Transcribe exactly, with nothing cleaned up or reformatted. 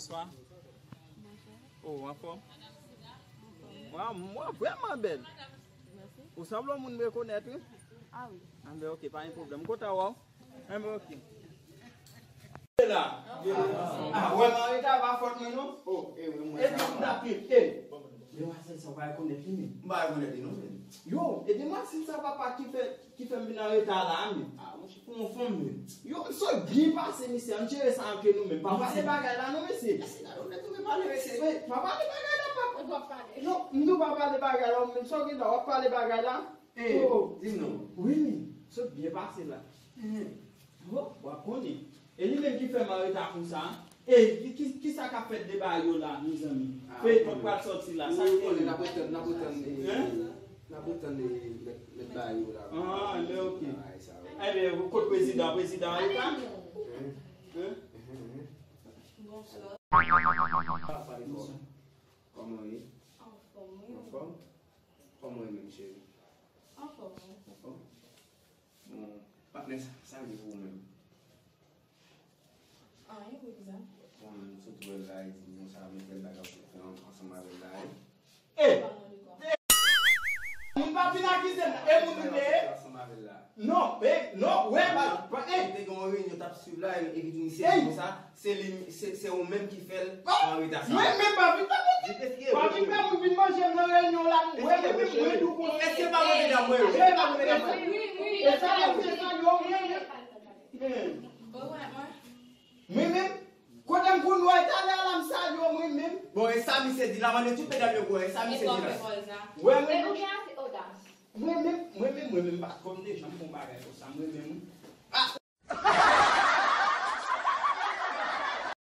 Bonswa. Oh, anfòm? Waw, mwen vrèman bèl. Ou sanble yon moun m rekonèt, wi. Ah wi. Ah, ben, ok, pa gen pwoblèm. M kontan wè w. Ah, ben, ok. La. Ah, wè, mari ta pa fòt mwen, non? Oh, eh, wi, mwen. Epi m ta pi, eh. Demwazèl sa, w pa rekonèt li, men. M pa rekonèt li, non, men. Yo, e demwazèl sa, papa, ki fè, ki fè m vin an reta la, men. Ah, monchè, kòman fanm, men? Yo, sa byen pase, mesye, ann jere sa antre nou menm. Pa pale bagay la, non, mesye. Mesye, gade, ou nèk tou vle pale, mesye. Pa pale bagay la, papa. Ou p ap pale. Yo, m tou pa pale bagay la, ou menm, sa w gen la, w ap pale bagay la. Eh, oh, di m non. Wi, men, sa byen pase la. Bon, w ap konnen. E li menm ki fè m an reta konsa. E ki, ki, ki sa k ap fèt de bagay yo la, mezanmi? Feyton k pral sòti la, sa k gen? N ap retann, n ap retann, n ap retann lè, lè bagay yo la. Ah, men ok. Ebyen, kot prezidan? Prezidan an reta? Bonswa. Kòman w ye? Anfòm, wi. Anfòm? Kòman w ye menm, cheri? Anfòm, wi. Anfòm? Bon, patnè, sa, sa gen pou ou menm? Anyen, wi, kouzen. Bon, m sot wè l la, e di m konsa, men bèl bagay ou te fè ansanm avè l la, wi. Ey! Moun pa vin akize m, e moun ou te ye? Ansanm avè l la. Non, e, non, wè, pa, pa, ey! Te gen yon reyinyon t ap swiv la, e, epi tou misye di konsa, se li, se, se ou menm ki fè l an reta sa. Mwen menm pa vin fè moun vin, pa vin fè moun vin manje m nan reyinyon la, nou wè, mwen menm, mwen di w konsa. Èske pa mwen medam mwen yo? Èske pa mwen medam mwen? Wi, wi, e sa, e sa, yo, wi, wi. Mwen menm, kote m konn wè talè a la, m salye w mwen menm. Bon, e sa misye di la, mande tout medam yo pou wè, e sa misye di la. Wè mwen menm. Mwen menm, mwen menm, mwen menm, pa t konn deja m fè yon bagay konsa, mwen menm. Ah!